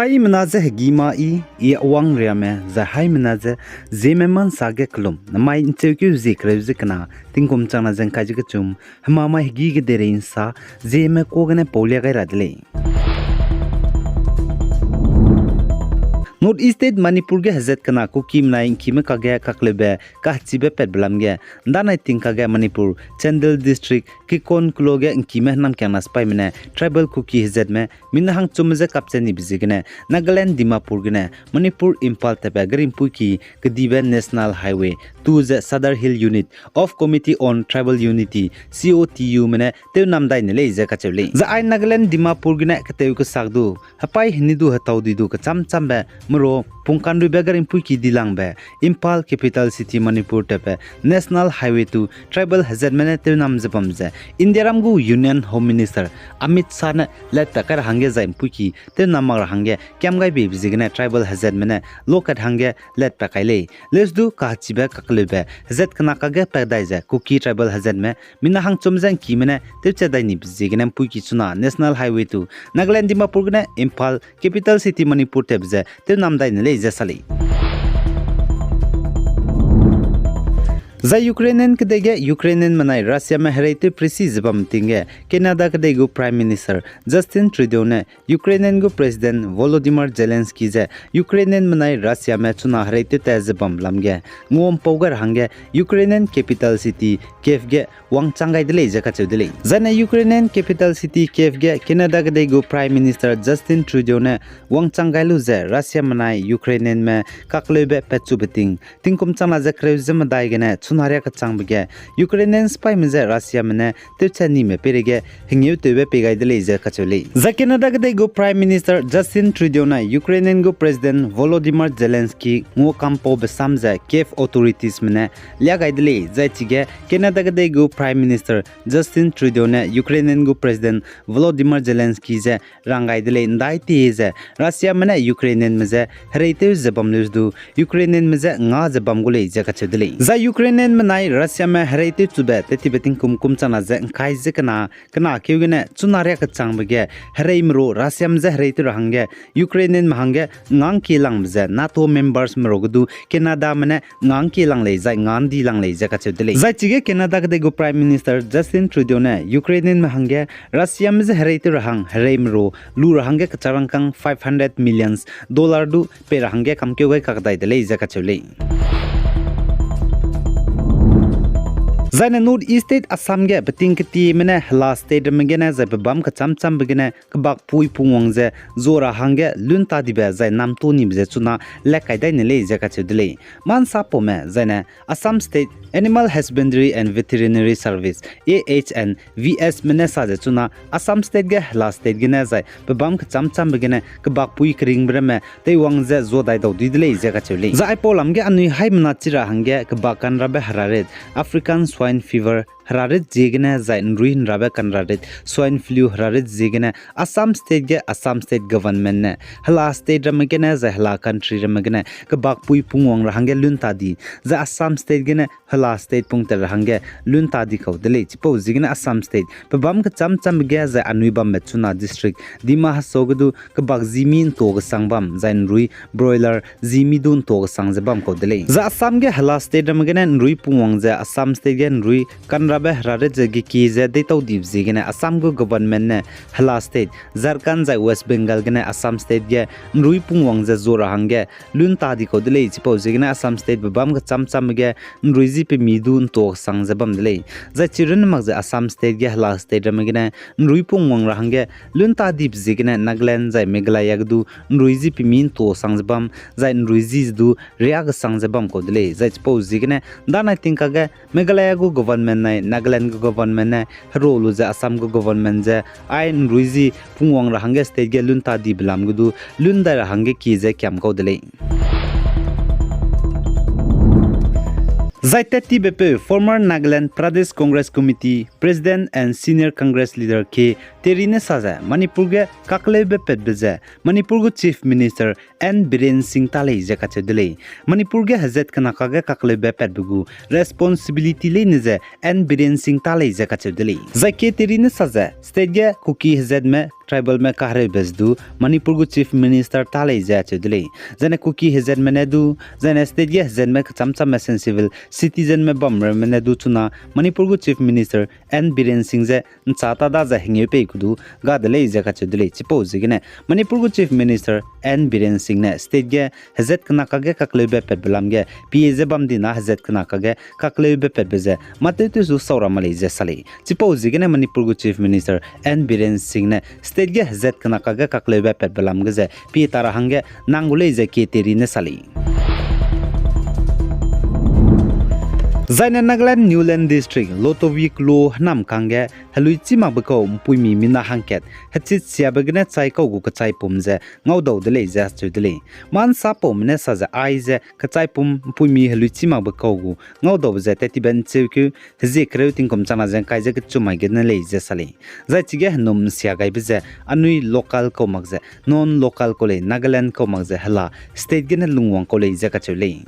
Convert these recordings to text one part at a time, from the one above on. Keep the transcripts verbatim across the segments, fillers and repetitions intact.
Haimena ze hegî ma i, i awang riame, zai haimena ze Zeme mansa ge kelum, namai ’ncheukeu zie kereu ze kena, tingkum changna ze ’ngkai ze kechum, hemamai hegî ge deirei ’nsa, Zeme kuâ gene paulia gai ra de lei. North East State Manipur ge hezat kena Kuki menai ’ngkime kage kakleube kahechibe patbe lam ge, ’ndanai ting kage Manipur, Chandel District, Kikon kelo ge ’ngkime hênamkiangna sipaime ne tribal Kuki hezatme mina hangchumme je kapchat nibe ziegene Nagaland Dimapur gene Manipur Imphal tatbe garimpui ki kedibe National Highway two ze Sadar Hill Unit of Committee on Tribal Unity, C O T U me ne tewnam dai ne lei ze kacheu lei. Zai ai Nagaland Dimapur gene ketew kesak du, hepai heni du hetau di du kechâm châmbe, mero pungkanruibe garimpui ki dilangbe, Imphal Capital City Manipur tatbe National Highway two tribal hezatme ne tewnam ze bam ze, Indiaram gu Union Home Minister Amit Shah ne latpat kai ra hangge zai ’mpui ki tewnam mak ra hangge kiam gai beibe ziegene tribal hezatme ne lokat hangge latpat kai lei. Leusdu kahechibe kakleube hezat kena kage pat dai ze Kuki tribal hezatme mina hangchum ze ’ngkime ne tewchat dai nibe ziegene ’mpui ki chuna National Highway two Nagaland Dimapur gene Imphal Capital City Manipur tatbe ze tewnam dai ne lei ze sa lei. Zai Ukrainian kedei ge Ukrainian menai Russiame hereitew presi ze bam ting ge Canada kedei gu Prime Minister Justin Trudeau ne Ukrainian gu President Volodymyr Zelensky ze Ukrainian menai Russiame chuna hereitew tat ze bam lam ge nguampau gai ra hangge Ukrainian capital city Kyiv ge wangchang gai de lei ze kacheu de lei. Zaine Ukrainian capital city Kyiv ge Canada kedei gu Prime Minister Justin Trudeau ne wangchang gai lu ze Russia menai Ukrainianme kakleube patchube ting, tingkum changna ze kereu ze medai gene chuna riak kechangbe ge Ukrainian sipaime je Russiame ne tewchat nime peireige hengeu tewbe pei gai de lei ze kacheu lei. Zai Canada kedei gu Prime Minister Justin Trudeau ne Ukrainian gu President Volodymyr Zelensky nguakampaube sam ze Kyiv authoritiesme ne lia gai de lei. Zai chige Canada kedei gu Prime Minister Justin Trudeau ne Ukrainian gu President Volodymyr Zelensky ze rang gai de lei, ’ndai ti ze Russiame ne Ukrainianme je hereitew ze bam leusdu Ukrainianme je nga ze bam gu lei ze kacheu de lei. Zai Ukrainian menai Russiame hereitew chube tettibe tingkum kum changna ze ’ngkai ze kena, kena keu gene chuna riak kechangbe ge hereimeru Russiame je hereitew ra hangge Ukrainianme hangge ngangkie langbe ze NATO members meru ge du Canadame ne ngangkie lang lei zai ngandi lang lei ze kacheu de lei. Zai chige Canada kedei gu Prime Minister Justin Trudeau ne Ukrainianme hangge Russiame je hereitew ra hang hereimeru lu ra hangge kecharangkang five hundred millions dollar du pei ra hangge kamkeu gai kakdai de lei ze kacheu lei. Zaine North East State Assam ge beting ketieme ne hela state ramme gene zai pebâm kechâm châmbe gene kebakpui pungwang ze zua ra hangge luntadibe zai namtu nibe ze chuna lak kai dai ne lei ze kacheu de lei. Mansa paume zaine Assam State Animal Husbandry and Veterinary Service, A H N V S me ne sa ze chuna Assam State ge hela state gene zai pebâm kechâm châmbe gene kebakpui keringbe ramme teiwang ze zua dai dau dui de lei ze kacheu lei. Zai aipau lam ge anui haimena chi ra hangge kebak kanrabe herarit, African Swine Fever herarit ziegene zai ’nrui ’nrabe kanrarit, Swine Flu herarit ziegene Assam State ge Assam State Government ne hela state ramme gene zai hela country ramme gene kebakpui pungwang ra hangge luntadi, zai Assam State gene hela state pungtat ra hangge luntadi kau de lei. Chipau ziegene Assam State pebâm kechâm châmbe ge zai anui bambe chuna district Dima Hasao ge du kebak zimi ’ntua kesang bam, zai ’nrui broiler zimi du ’ntua kesang ze bam kau de lei. Zai Assam ge hela state ramme gene ’nrui pungwang ze Assam State ge ’nrui kanrabe herarit ze gekie ze deitau dibe ziegene Assam gu government ne hela state Jharkhand zai West Bengal gene Assam State ge ’nrui pungwang ze zua ra hangge luntadi kau de lei. Chipau ziegene Assam State pebâm kechâm châmbe ge ’nrui zi pemi du ’ntua kesang ze bam de lei. Zai chirunne mak ze Assam State ge hela state ramme gene ’nrui pungwang ra hangge luntadibe ziegene Nagaland zai Meghalaya ge du ’nrui zi pemi ’ntua kesang ze bam, zai ’nrui zi ze du riak kesang ze bam kau de lei. Zai chipau ziegene ’ndanai ting kage Meghalaya gu government nai Nagaland gu government ne hero lu ze Assam gu government ze ai ’nrui zi pungwang ra hangge state ge luntadibe lam ge du lundai ra hangge kie ze kiam kau de lei. Zai tat tibe peu former Nagaland Pradesh Congress Committee President and Senior Congress Leader K Teri ne sa ze Manipur ge kakleube patbe ze Manipur gu Chief Minister N Biren Singh ta lei ze kacheu de lei. Manipur ge hezat kena kage kakleube patbe gu responsibility leine ze N Biren Singh ta lei ze kacheu de lei. Zai K Teri ne sa ze state ge Kuki hezatme, tribalme kahereube ze du Manipur gu Chief Minister ta lei ze acheu de lei. Zaine Kuki hezatme ne du, zaine state ge hezatme kecham chamme sensible citizenme bam ramme ne du chuna Manipur gu Chief Minister N Biren Singh ze ncha ta da ze hengeu pei ku du ga de lei ze kacheu de lei. Chipau ziegene Manipur gu Chief Minister N Biren Singh ne state ge hezat kena kage kakleube patbe lam ge pie ze bam dina hezat kena kage kakleube patbe ze mâ tewtewsu sau ra ma lei ze sa lei. Chipau ziegene Manipur gu Chief Minister N Biren Singh ne state ge hezat kena kage kakleube patbe lam ge ze pie ta ra hangge nang gu lei ze K Teri ne sa lei. Zaine Nagaland Newland District, Lotwik Lo hênam kangge heluichî makbe kau mpuimi mina hangkat hechit siabe gene chai kau gu kechaipum ze ngaudau de lei ze acheu de lei. Mâ nsapaume ne sa ze aize kechaipum mpuimi heluichî makbe kau gu ngaudaube ze tat tibe ncheukeu hezie kereu tingkum changna ze ngkai ze kechum mai gene lei ze sa lei. Zai chige henum nsia gaibe ze anui local kau mak ze non-local kau lei, Nagaland kau mak ze hela state gene lungwang kau lei ze kacheu lei.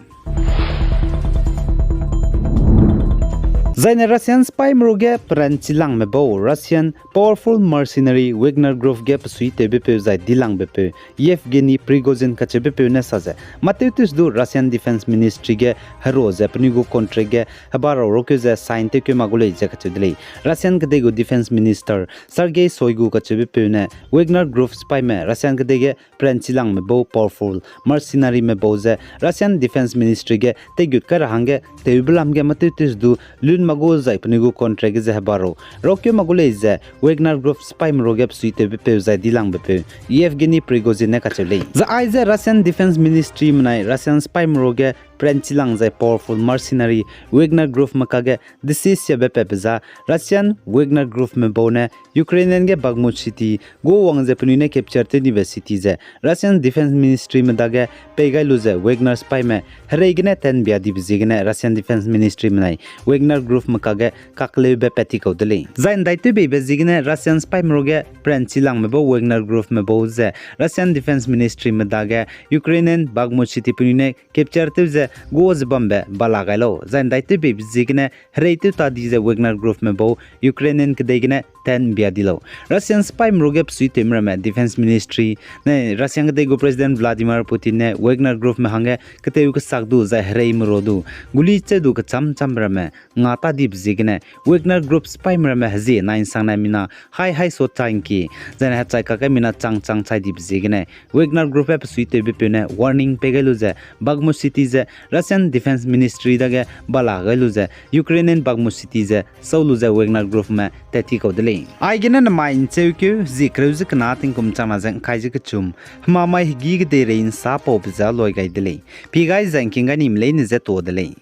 Zaine Russian sipaime ruge peranchilangme bau Russian powerful mercenary Wagner Group ge pesuitewbepeu zai dilangbe peu Yevgeny Prigozhin kacheubepeu ne sa ze, mâ tewtewsu du Russian Defence Ministry ge hero ze penui gu contract ge hebarau rokeu ze sign tewkeu ma gu lei ze kacheu de lei. Russian kedei gu Defence Minister Sergei Shoigu kacheubepeu ne Wagner Group sipaime Russian kedei ge peranchilangme bau powerful mercenaryme bau ze Russian Defence Ministry ge teigut kai ra hangge tewbe lam ge mâ tewtewsu du lun ma gu zai penui gu contract ge ze hebarau rokeu ma gu lei ze Wagner Group sipaime ruge pesuitewbepeu zai dilangbe peu Yevgeny Prigozhin ne kacheu lei. Zai aize Russian Defence Ministry menai Russian sipaime ruge peranchilang zai powerful mercenary Wagner Groupme kage desisiabe patbe za Russian Wagner Groupme bau ne Ukrainian ge Bakhmut City gu wang ze penui ne capture tew nibe city ze Russian Defence Ministryme dage pei gai lu ze Wagner sipaime herei gene tanbia dibe ziegene Russian Defence Ministry menai Wagner Groupme kage kakleube pat ti kau de lei. Zai ndaitewbeibe ziegene Russian sipaime ruge peranchilangme bau Wagner Groupme bau ze Russian Defence Ministryme dage Ukrainian Bakhmut City penui ne capture tew ze gu ze bambe bala gai lau. Zai ndaitewbeibe ziegene herei tew ta di ze Wagner Groupme bau Ukrainian kedei gene tanbia di lau. Russian sipaime ruge pesuitewme ramme Defence Ministry ne Russian kedei gu President Vladimir Putin ne Wagner Groupme hangge ketew kesak du zai hereime ru du guli cheu du kecham cham ramme nga ta dibe ziegene Wagner Group sipaime ramme hezie nai nsangne mina hai hai so chai ngki, zaine hechai kakge mina chang chang chai dibe ziegene Wagner Groupbe pesuitewbepeu ne warning pei gai lu ze Bakhmut City ze Russian Defence Ministry dage bala gai lu ze Ukrainian Bakhmut City ze sau lu ze Wagner Groupme tat ti kau de lei. Aigene nemai ncheukeu zie kereu ze kena tingkum changna ze ngkai ze kechum hemamai hegî kedeirei nsapaube ze loi gai de lei. Pie gai zai ngking gai nime leine ze tuâ de lei.